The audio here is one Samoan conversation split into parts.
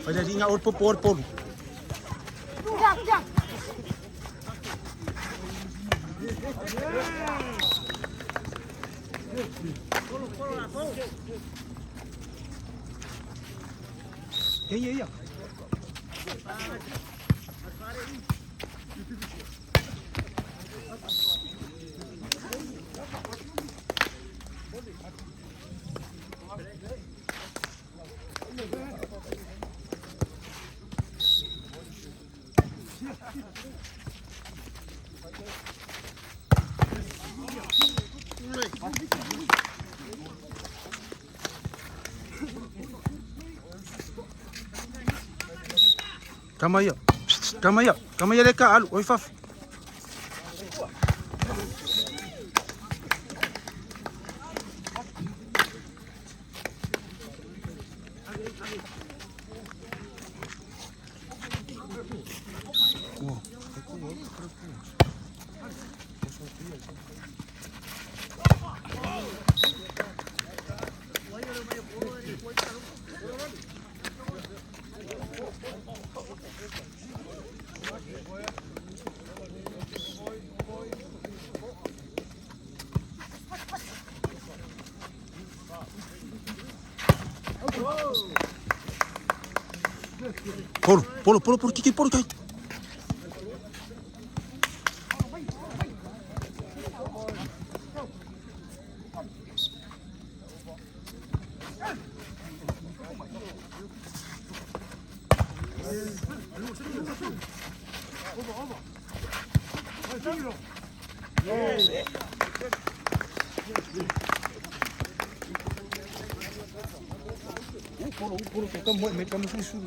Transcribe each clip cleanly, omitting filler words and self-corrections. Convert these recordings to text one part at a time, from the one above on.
Fai le alii ga oe le popo oe le polu. Ia ia. Tama ia. Tama ia. Tama ia le ka alu oi fafo. Polo, polo, polo, polo, kiki, polo, kai. Polo, polo, kama me kama su.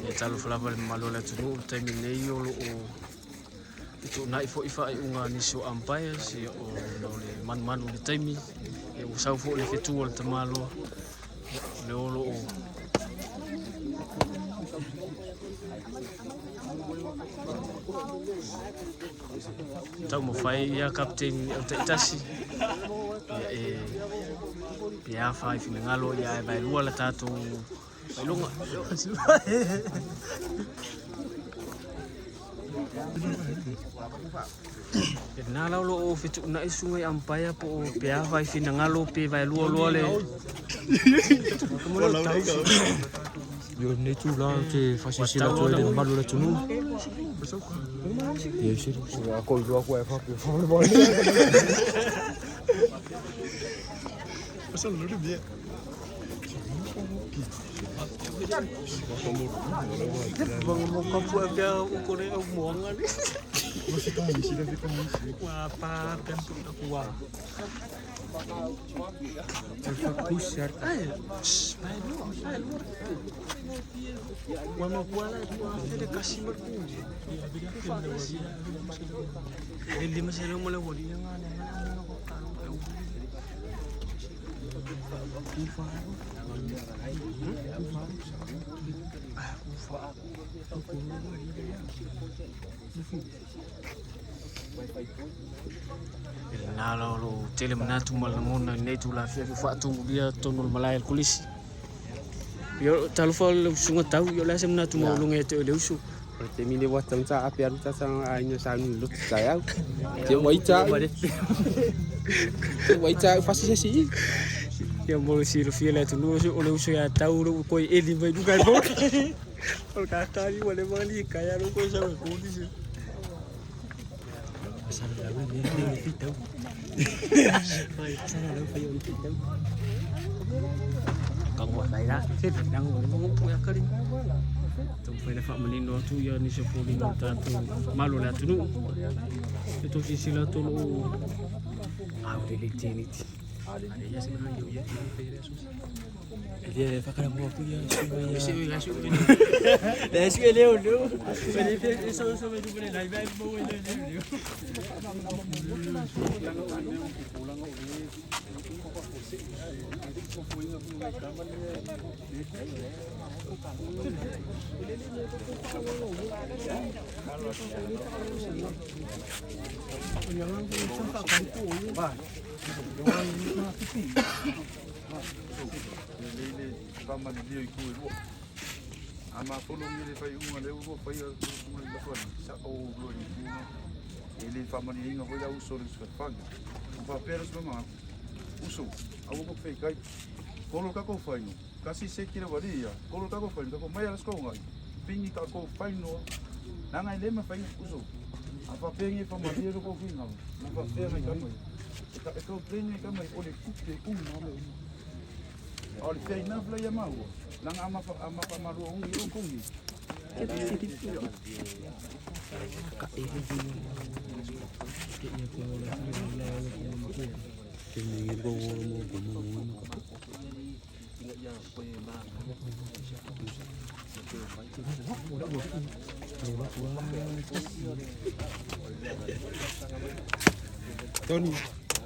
Ia talofa lava i le mamalu o le atunuu i le taimi nei o lo o fetuunai foi faaiuga a nisi o umpires ia ona o le manumanu i le taimi ia ua sau foi le fetu a le tamaloa ia o lea o lo o taumafai ia Kapteini au taitasi ia e pe afa i finagalo ia ae vaelua la tatou failoga. Lena la o lo o fetuunai susuga i umpire po o pe afa i finagalo pe vaelua loa le Yo lenei tula ou te fasilasila atu ai i le mamalu o le atunuu. I lena la o lo o tele manatu ma lagona i lenei itula afiafi ua faatumulia totonu o le malae a le Kolisi. Ia talofa lau susuga Tau, ia o le a se manatu maualuga ia te oe le uso? O le taimi lenei ua tatau ona ta ape alu ta aiga sauni i le lotu taeao. Te ua ita au. Te ua ita au fasi se isi i. Ia mo le silafia e le atunuu, o le uso ia Tau ua toe eli mai luga e moli. O le kakali ua leva ona likae alu toe sau e moli. Taumafai e faamanino atu ia nisi o foliga o le tatou malo o le atunuu. E tou silasila atu o lo o aulelei teneti.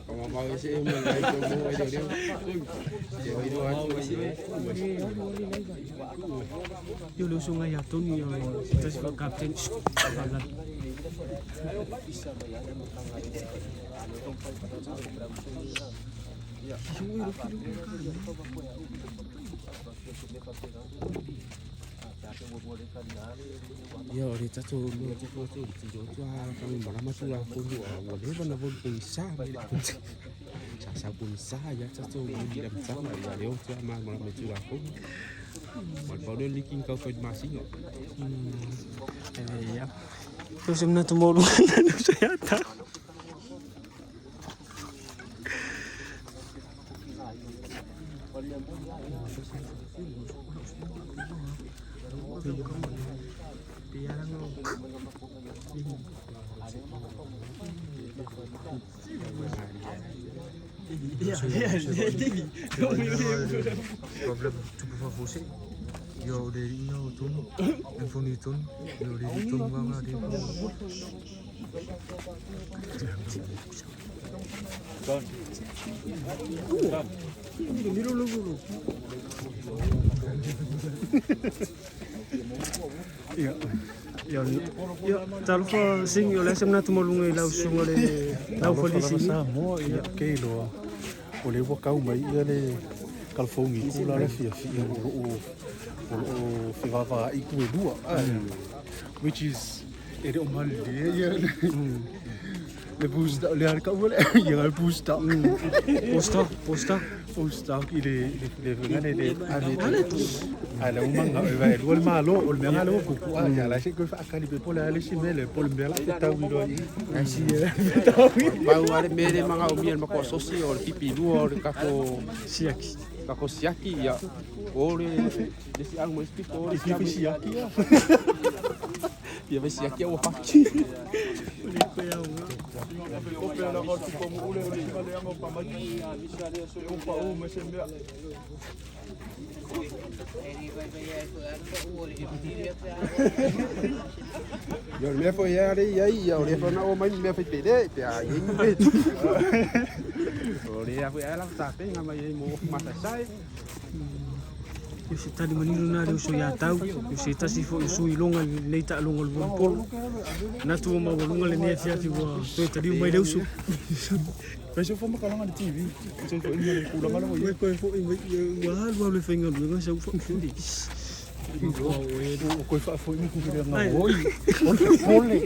Whamamau e se e mai ngai tō mō e reo reo. Te oi roa atu e se e. Ia o le usoga ia Toni o se tasi foi o kapeteni. Ia o le tatou mea te kua te tiro atu a kame malama tu la kono a ua leva na volu pogisa mai le sa sa pogisa ia tatou muli le amataga ia leo tu a malamalama tu la kono. Ma le pau lea o le liki na taufai i le masina. Ia. O se manatu maualuga lena le uso ia tau. Problem tupu faafuasei. Ia o le alii lena o Tonu, Anthony Tonu, ia o le alii tonu lava lena o lea Ia, ia, talofa Sing, o le a se manatu maualuga i lau susuga le laufali Sing? Samoa, ia, ke iloa, o lea ua kau mai ia le California i ku la le fiafia o loo o loo fevavaai ku e lua, which is e le o malilie ia le booster le ale kau le ia le booster Posta, posta. Posta i le le le le le a le umanga e vai lua le malo o le mea le ua kupu a ia la se koe faakali pe po le a le isi mea le po le mea la fetau i loa i Pau lava le mea lea e magaomia e le matou asosi o le tipi lua o le tatou Siaki. Tatou siaki ia o le le isi alu ma le isi pito o le isi alu siaki ia ia vai siaki ua fati. Ia o le mea foi ia lea e i ai ia o lea foi na oo mai ni mea faipele pe a i ai ni mea e tupu. O lea foi a la tapena mai ai mo ofu masaesae. O se tali manino lena a le uso ia Tau, o se tasi foi o sui iloga i lenei taaloga o le volleyball. Manatu ua maualuga lenei afiafi ua toe taliu mai le uso. Fai se faamatalaga i le TV, se foi ma le tulaga lea ua i ai. Toe foi mai, ua alu alu e faigaluega sau faafoi. Ua toe faafoi mai kuku le gaoi o le pole.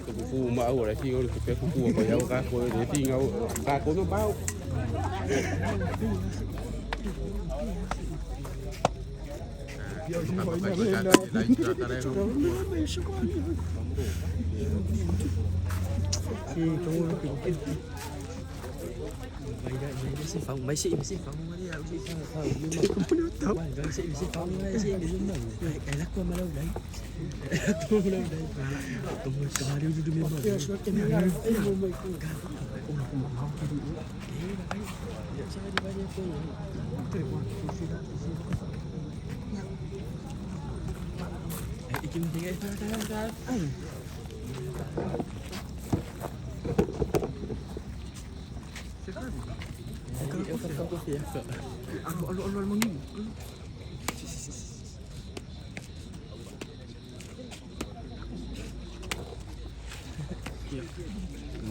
Kuku ma au le finga o le kupe kuku o mai au ka ko le finga o ka ko no pau.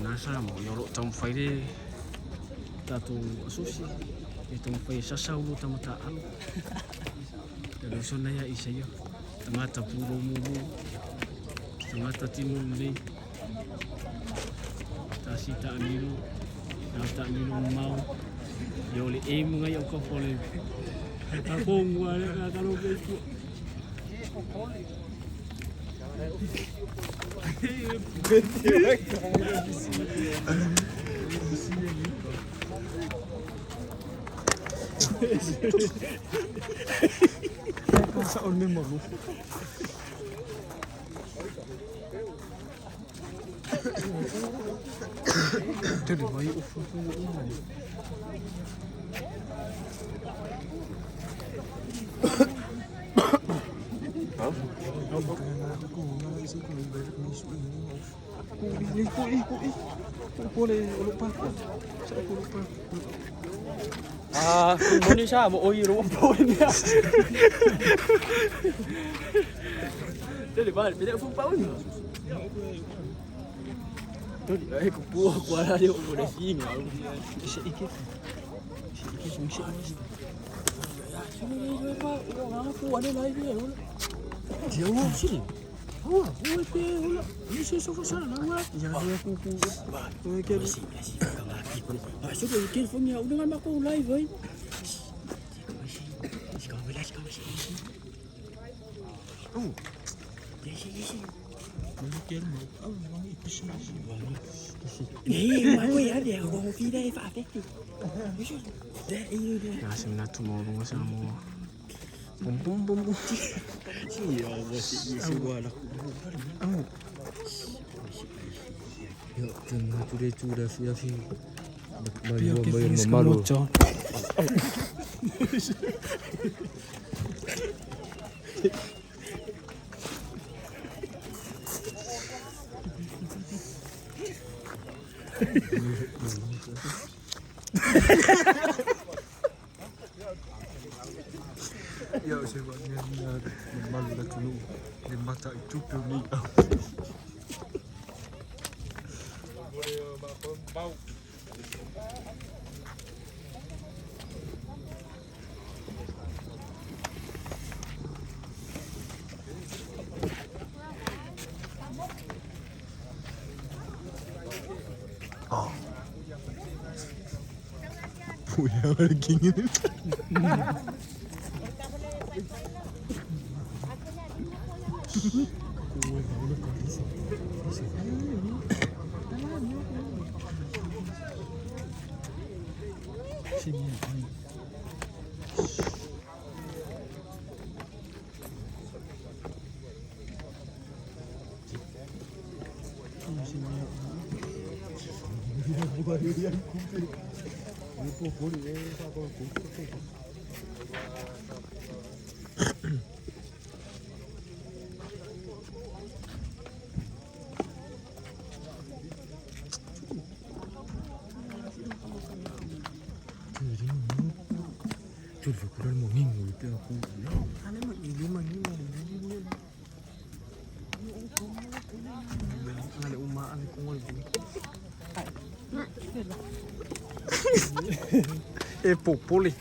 Na Samoa, ia o lo o taumafai le tatou asosi e taumafai e sasa ulo tamataaalo. Ia le uso lena ia Isaia, tagata pulou mumu, tagata tino lelei, tasi taamilo, na taamilo mamao. Ia o le aim ngai au kafa o le takou ua le kalo pe tua. Sao le mea malu. Tele mai o fuafuaga uma. Ah, moni sa mo oi ro po ni. Tele ba, me fu pa ui. Tuli, ai ko pu ko ala le o le singa. Se ike. Se ike se se. Se manatu maualuga Samoa. Bum bum bum bum. Ia o se vaega lena mamalu o le atunuu le mataitupe o lenei au. E popole.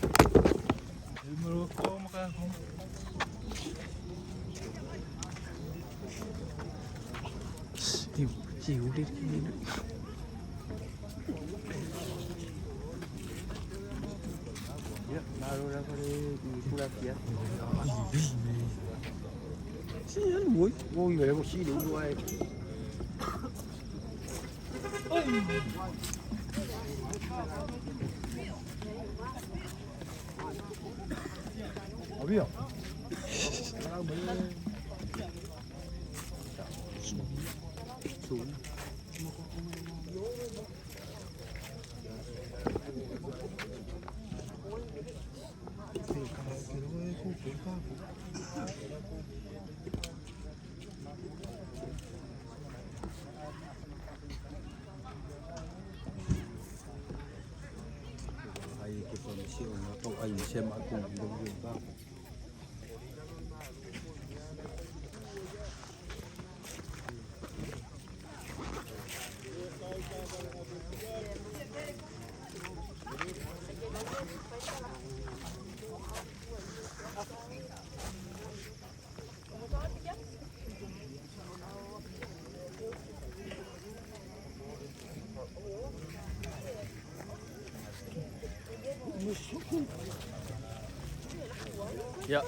Ia,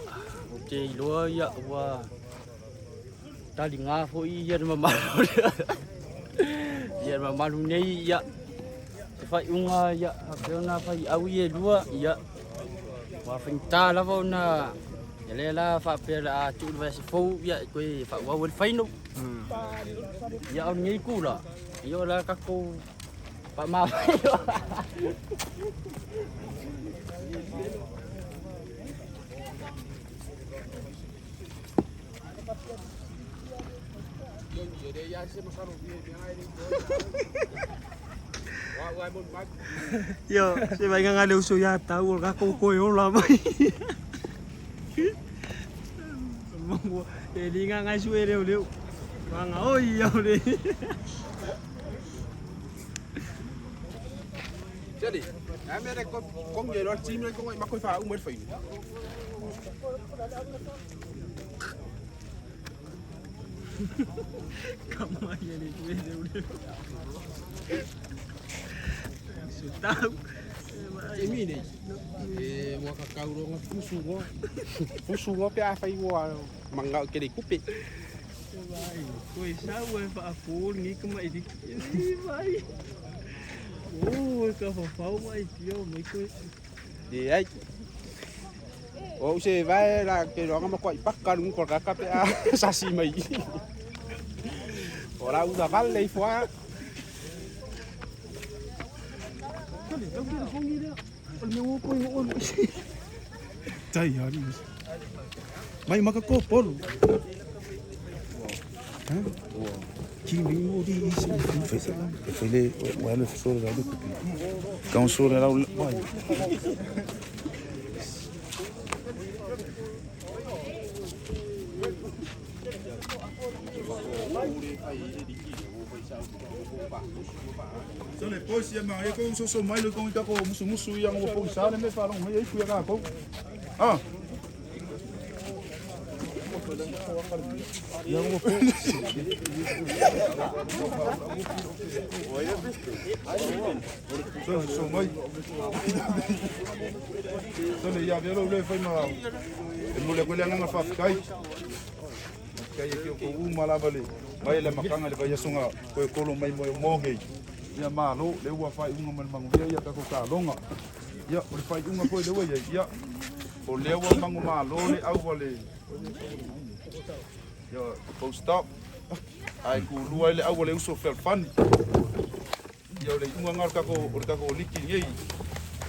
ou te iloa ia ua taliga foi ia le mamalu lea. Ia le mamalu nei ia se faaiuga ia faapea ona faiau ia e lua ia ua faigata lava ona ia lea la faapea o le a tuu i le vaiaso fou ia e toe faaauau ai le final. Ia a o lenei itu la ia o le a tatou faamavae. Io, se vai ganhar o seu já tá, o gato com o lá vai. E li nga ngai su e leu leu. Nga oi ya le. Jadi, ame re ko kong ye lo team le kong ma ko fa u mer fa. Kama ye le tu e leu leu. Su tau. Emi nei. E mo ka kau ro nga fusu ngo. Fusu ngo pe a fa i wa manga ke le kupe. Vai, koe sau e whaapō ni ka mai di. Vai. Oh, ka whawhau mai tio mai koe. De ai. O se vai la ke ro nga ma ko i pakka lu ko ka ka pe a sa si mai. Ora u da valle i foa. Kale, tau kira fongi rea. O le mea ua koe o olu. Tai ari. Mai maka ko polu. Ha? Ki mi mo di isi Fai e fai le o le solo da kupi. Ka un solo la mai. So le posi e mai ko so so mai le ko ita ko musu musu ia ngo po sa le me fa long mai ku ya ka ko. Ah. Ia ngo po. So so mai. So le ia velo le fai ma. E mo le ko le nga fa kai. Kai e ko u malava le. Mai le makanga le vai asunga ko e kolo mai mo mo ngei. Ia malo le ua fai unga man mangu ia ka ko ka longa. Ia o le fai unga ko le ua ia ia. O le ua mangu malo le au le. Ia post stop. Ai ku lua le au le uso fel fani. Ia o le unga ngal ka ko o le ka ko liki ngei.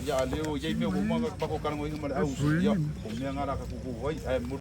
Ia le o ia me o manga pa ko kango inga ma le au. Ia o mea ngara ka ko ko vai ai.